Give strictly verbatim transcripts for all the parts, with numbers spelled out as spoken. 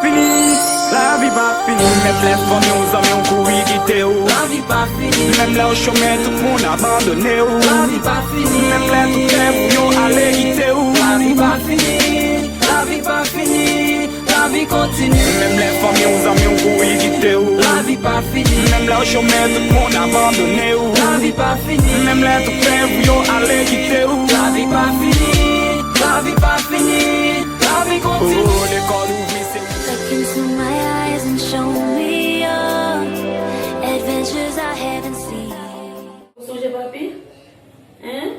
Fini, lavi pa fini. Menm lè fanmi w, zanmi w kouri kite w. Lavi pa fini. Menm lè w chomè, tout moun abandone w. Lavi pa fini. Menm lè tout rèv ou yo ale kite w. Lavi pa fini. Lavi pa fini. Lavi kontinye. Menm lè fanmi w, zanmi w kouri kite w. Lavi pa fini. Menm lè w chomè, tout moun abandone w. Lavi pa fini. Menm lè tout rèv ou yo ale kite w. Lavi pa fini. Lavi pa fini. Lavi kontinye. Oh, lekòl ouvri se. Look into my eyes and show me your adventures I haven't seen. Ou sonje papi? Hein?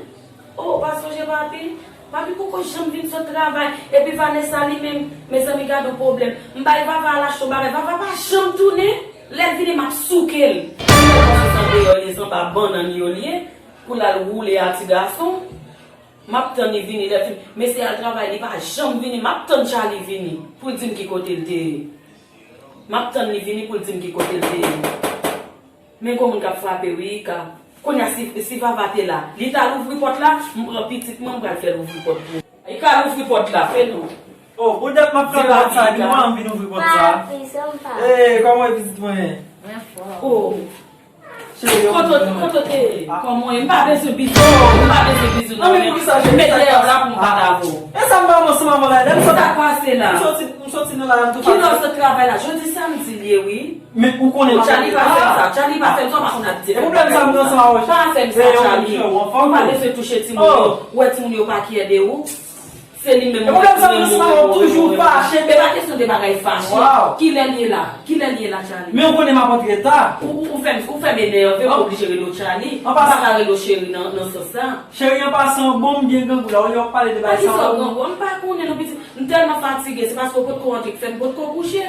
Oh, ou pa sonje papi? Papi poko janm vin sot travay. Epi Vanessa li menm, mezanmi, gade yon pwoblèm. M bay Vava al achte yon bagay. Vava pa janm tounen. Lè l vini, m ap souke l. Ou konn se san deyò l ye, se anba bannann yo l ye, pou l al woule a ti gason. M ap tann li vini, lè fini. Mesye al travay, li pa janm vini. M ap tann Charly vini pou l di m ki kote l te ye. M ap tann li vini pou l di m ki kote l te ye. Men gwo moun k ap frape wi, Ika. Kounye a, si, si Vava te la, li t al ouvri pòt la, m pran pitit mwen, m pral fè l ouvri pòt pou ou. Ika, al ouvri pòt la, fè non. Oh, pou dat m ap frape pòt sa, epi mwen m vin ouvri pòt sa. Papi, se yon pa. Eh, kòman w ye pitit mwen? Mwen fò. Oh. Kote, kote w te ye? Kòman w ye? M pa bezwen bizou. M pa bezwen bizou non. Mete dèyè w la pou m pale avè w. E sa m pa ansanm avè w la. Sa k pase la? M soti, m soti nan la, m tou pati. Kilè w sot travay la? Jodi samdi l ye wi. Men ou konnen m ap travay la. Charly pa fè m sa. Charly pa fè m sa, w pa konn ap di. E pwoblèm sa m nan ansanm avè w. Pa fè m sa, Charly. Ou pa bezwen touche timoun yo. Ou wè timoun yo pa kyè de ou. Se li menm. E pwoblèm sa, mwen, mwen, mwen toujou fache. E pa kesyon de bagay fache. Kilè l ye la? Kilè l ye la, Charly? Men ou konnen m ap antre ta. Ou, ou, ou fè m, ou fè m enève, m oblije rele w Charly. M pa ka rele w cheri nan, nan sans sa. Cheri an pasan, bon, m byen grangou la, olye w ap pale de bagay sa. Pati sa w grangou, m pa konnen non pitit. M tèlman fatige, se paske w potko antre k fè m potko kouche.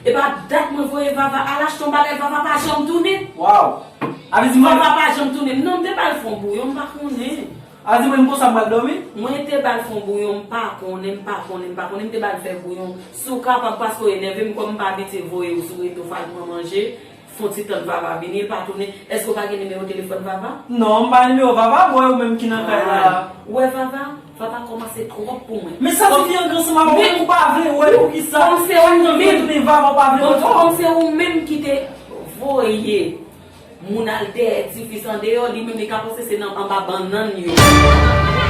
E pa dat mwen voye Vava al achte yon bagay, Vava pa janm tounen. Waw. Avè di mwen. Vava pa janm tounen. Non, m te ba l fon bouyon, m pa konnen. Avè di mwen, m konsa m pral dòmi? Mwen te ba l fon bouyon, m pa konnen, m pa konnen, m pa konnen, m te ba l fè bouyon. Si w kapab, paske w enève m, kòm m pa abitye voye w sou reto fè l pran manje, fon ti tann Vava vini, l pa tounen. Èske w pa gen nimewo telefòn Vava? Non, m pa nimewo Vava, m wè ou menm ki nan kay la. Ou wè Vava? Vava kòmanse twòp pou mwen. Men sa ti fi an gen ansanm avè w, ou pa vle wè l poukisa? Kòm se ou menm, kòm se ou menm ki te voye moun al dèyè ti fi sa andeyò, li menm li ka panse se nan anba bannann yo.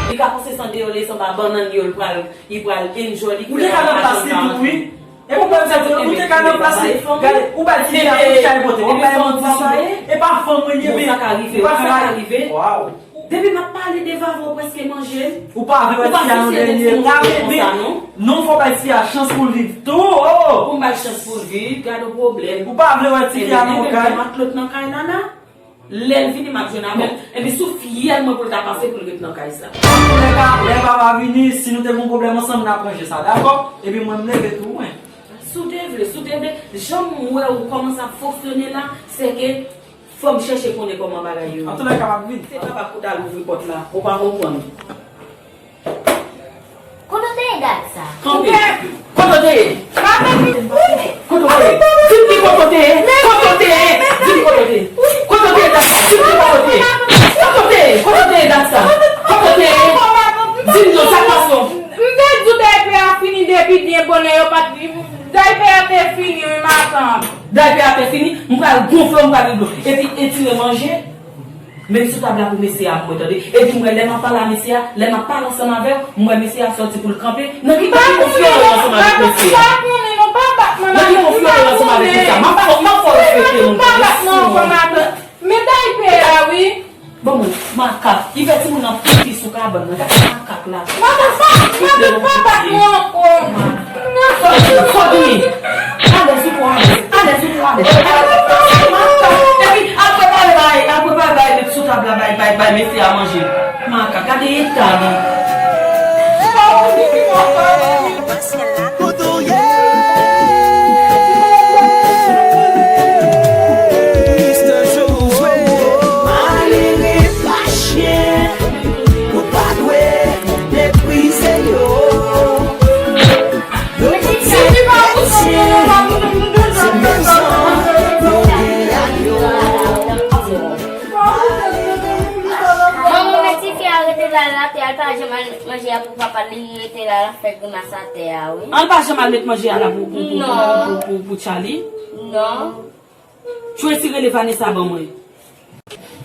Li ka panse se andeyò, li se anba bannann yo, li pral, li pral enjoy, li pral pase tan. Ou te ka nan plas li tou, wi. E pwoblèm sa, ou te ka nan plas li. Gade, ou bay ti fi a tout chay pote, w ap bay manti sou li. E pa fanm mwen ye, men ou pa ka rive. Waw. Depi m ap pale de Vava, ou prèske manje m. Ou pa vle wè ti fi a nan dènye eta, bebe. Non, fò w bay ti fi a chans pou l viv tou. Oh! Pou m bay chans pou l viv, gade yon pwoblèm. Ou pa vle wè ti fi a nan yon kay. Matlot nan kay nana. Lè l vini, m ap jwenn avè l. Epi sou fyèl mwen pou l ta pase pou l ret nan kay sa. Antoulèka, lè Vava vini, si nou te gen yon pwoblèm ansanm, n ap ranje sa, dakò? Epi mwen, m leve tou, mwen. Si w te vle, si w te vle, jan m wè ou kòmanse ap fonksyone la, se ke fò m chèche konnen kòman bagay yo ye. Antoulèka, m ap vin. Se papa k pou t al ouvri pòt la, ou pa konprann. Kote w te ye dat sa? Kanpe. Kote w te ye? Kote w te ye? Di m ki kote w te ye? Kote w te ye? Di m kote w te ye? Kote w te ye dat sa? Di m ki kote w te ye? Kote w te ye? Kote w te ye dat sa? Kote w te ye? Di m non, sa k pase w? M te di w daypè a fini depi byen bonè, yo pa t, daypè a te fini wi, matant. Daypè a te fini, m pral gonfle w, m pral vin dlo. Epi etire manje, met sou tab la pou mesye a, m wè, tande. Epi m wè lè m ap pale a mesye a, lè m ap pale ansanm avè w, m wè mesye a sòti pou l kanpe. Nan ki, nan ki konfyans w ansanm avèk mesye a? Nan ki konfyans w ansanm avèk mesye a? M ap fè, m ap fè w respekte moun, tande. Men daypè a wi. Bon, makak, ki fè timoun nan pipi sou kabann nan. Gade makak la. Matant pa, matant pa bat mwen ankò. Sòti, sòti. Alèz ou pran, alèz, alèz ou pran, alèz. Makak. Epi, al prepare bagay, al prepare bagay, met sou tab la, bay, bay, bay mesye a manje. Makak, gade eta li. Kote w ye? Mister Joe. Malere pa chen, nou pa dwe meprize yo. Manje a pou papa li rete la, l ap fè grimas atè a, wi. An pa janm al met manje a la pou, pou, pou, Non. pou, pou, pou Charlie. Non. Tracy, rele Vanessa ban mwen.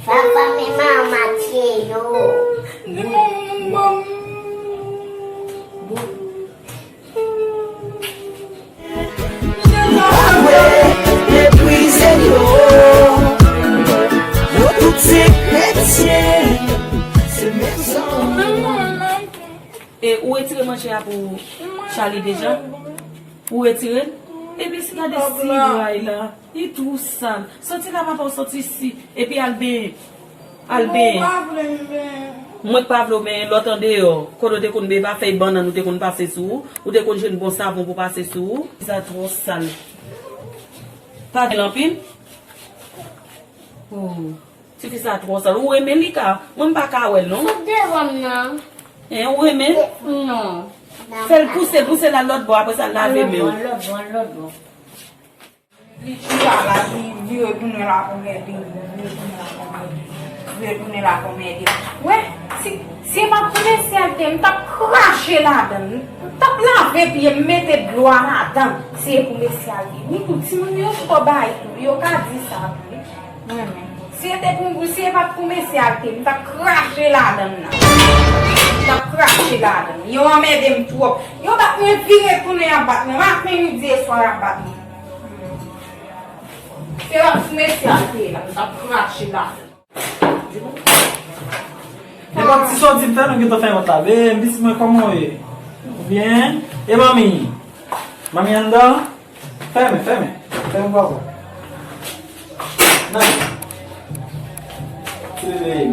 Papa, men manman tye yo. Li manman. Mwen, meprize yo. Yo tout se kretyen. Se menm sa. E ou retire manje a pou Charlie deja? Ou retire l? Epi si gade si bray la. Li twò sal. Soti la, papa, w soti isi. Epi al benyen. Al benyen. Mwen k pa vle w benyen, lòt andeyò. Kote w te konn beva fèy bannann, ou te konn pase sou ou. Ou te konn jwenn bon savon pou pase sou ou. Sa twò sal. Pa gen l anpil. Oh. Tifi sa twò sal. Ou renmen li ka. Mwen m pa ka wè l non. Sot devan m nan. Hein, ou renmen? Non. Fè l pouse, pouse l al lòt bò, apre sa lave men w. Lòt bò, lòt bò, lòt bò. Li chita la, li vire tounen la pou mède, vire tounen la pou mède, vire tounen la pou mède. Wè, si, si e pa t pou mesye a te, m t ap krache ladan l. M t ap lave pye m, mete dlo a ladan. Si e pou mesye a te. Wi, tou timoun yo twò bay tou. Yo ka di sa tou, wi. Mwen menm. Si e te pou, si e pa t pou mesye a te, m t ap krache ladan l nan. M t ap krache ladan l. Yo anmède m twòp. Yo bat mwen vire tounen y ap bat mwen. Maten, midi e swa y ap bat mwen. Se la sou mesye a te la, m t ap krache la. Nenpòt ti sòti m fè, nou gentan fè yon tab. E, bis mwen, kòman w ye? Ou byen? E manmi? Manmi anndan? Fèmen, fèmen. Fèmen papa. Nan. Ti bebe.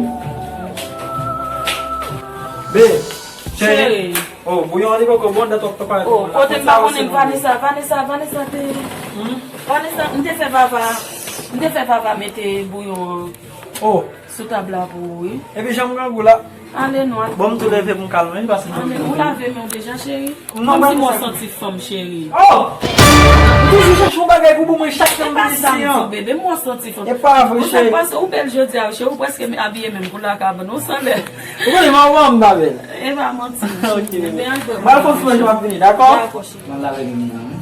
Be, cheri. Cheri. Oh, bouyon an li poko bon, dat w ap prepare. Oh, kote m pa konnen Vanessa, Vanessa, Vanessa te. Hmm? Vanessa, m te fè Vava, m te fè Vava mete bouyon an. Oh. Sou tab la pou ou, wi. Epi jan m grangou la. Ale non, ale. Bon, m tou leve pou m kalme, paske m... Ale, ou lave men w deja, cheri? Non, kòmsi m wè w santi fanm, cheri. Oh! M toujou chèche yon bagay pou pou mwen chak tan m vini sa, non. Bebe, m wè w santi fanm. E pa vre, cheri. Ou sa pase, ou bèl jodi a, cheri, ou prèske abiye menm pou lakay, ou sanble. Ou konnen m a wè m pa bèl. E pa manti. Ok, bebe. M al fè yon ti manje, m ap vini, dakò? Dakò, cheri. M al lave men m nan, wi.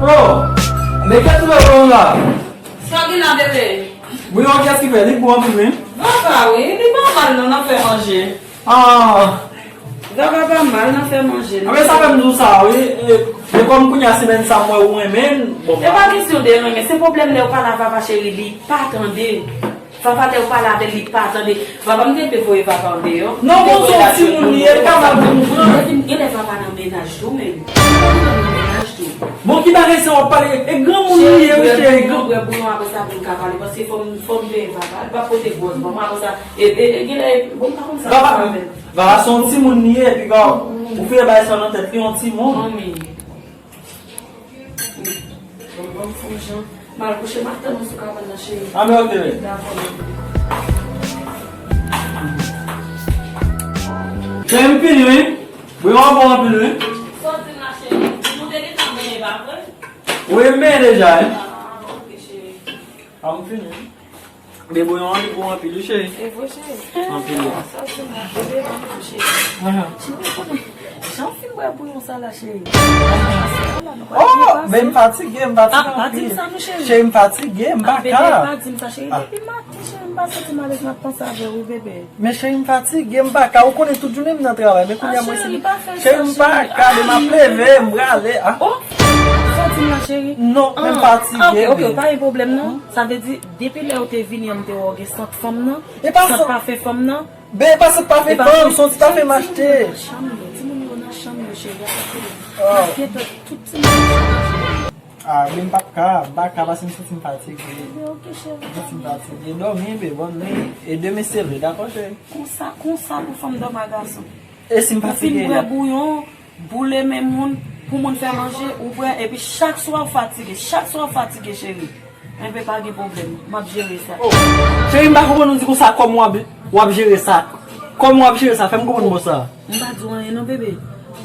Oh, men kiyès ki fè bouyon la? Sa gen la, bebe? Bouyon kiyès ki fè? Li bon anpil, wi. Vava, wi, li pa mal non nan fè manje. Ah. Vava pa mal nan fè manje, non. Anben, sa fè m di w sa, wi. E, e kòm kounye a semèn sa, m wè ou renmen l, bon. E pa kesyon de renmen, se pwoblèm lè w pale a Vava, cheri, li pa tande. Vava, lè w pale avè l, li pa tande. Vava, m te vle voye Vava andeyò. Non, bon, se yon timoun li ye, li ka mal konprann. Epi, genlè Vava nan mennaj tou, menm. Vava nan mennaj tou. Bon, ki bagay sa w ap pale? E granmoun li ye, wi, cheri. Cheri, bouyon, bouyon, apre sa, pou n ka pale, paske fò m, fò m veye Vava. Li pa pote gwòs ban mwen, apre sa, e, e, e, genlè, bon, m pa konn sa. Vava, Vava, se yon timoun li ye, epi, gade, ou fè bagay sa nan tèt li, yon timoun. Manmi. Bon, bon, fò m jan. M al kouche, m ap tann ou sou kabann nan, cheri. Anben, ok, bebe. Dakò, bebe. Cheri, m fini, wi. Bouyon an bon anpil, wi. Sòti la, cheri. Nou te gentan benyen, pa vre? Wi, m benyen deja, wi. Ah, ok, cheri. Ah, m fini, wi. Men bouyon an, li gou anpil, wi, cheri. E vre, cheri. Anpil, wi. Sa, se mwen, bebe, ban m tou, cheri. Aha. Cheri, ou konnen, jan w fin bwè bouyon sa la, cheri. Oh, men m fatige, m fatige anpil. Ah, pa di m sa, non, cheri. Cheri, m fatige, m pa ka. Ah, bebe, pa di m sa, cheri. Ah. Depi maten, cheri, m pa santi m alèz, m ap panse avè w, wi, bebe. Men cheri, m fatige, m pa ka. Ou konnen tout jounen m nan travay, men kounye a mwen se... Cheri, m pa ka, demen m ap leve, m prale. Ah. Oh, sòti m la, cheri. Non, men m fatige. Ah, ok, ok, pa gen pwoblèm, non. Sa vle di, depi lè ou te vini an, m te wè w gen sant fanm nan. E pa sant pafen fanm nan. Ben, e pa sant pafen fanm, se yon ti pafen m achte. Timoun yo nan chanm yo, timoun yo nan chanm yo, cheri, y ap fè. Oh. Tout timoun yo nan chanm yo. Ah, ben m p ap ka, m pa ka paske m santi m fatige. Ben, ok, cheri. M santi m fatige. Dòmi, ben, bòn nwi. E demen se vre, dakò, cheri? Konsa, konsa pou fanm dòmi a gason. E si m fatige, la? Ou fin bwè bouyon, boule men moun, pou moun fè manje, ou bwè, epi chak swa ou fatige, chak swa ou fatige, cheri. Enben pa gen pwoblèm, m ap jere sa. Cheri, m pa konprann ou di konsa kòm w ap, w ap jere sa. Kòm w ap jere sa, fè m konprann mwen sa. M pa di w anyen non, bebe.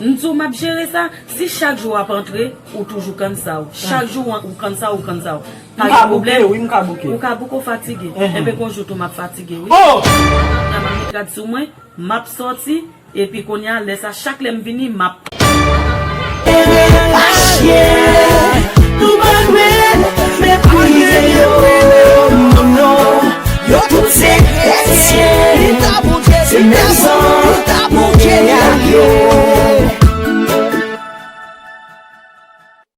M di w m ap jere sa. Si chak jou w ap antre, ou toujou kann sa w. Chak jou w an- ou kann sa w, ou kann sa w. Pa M ka gen bouke, pwoblèm. Wi, m ka bouke. Ou ka bouke, ou fatige. Enben, gon jou tou m ap fatige, wi. Oh! Kòm m met rad sou mwen, m ap sòti, epi kounye a, lè sa, chak lè m vini, m ap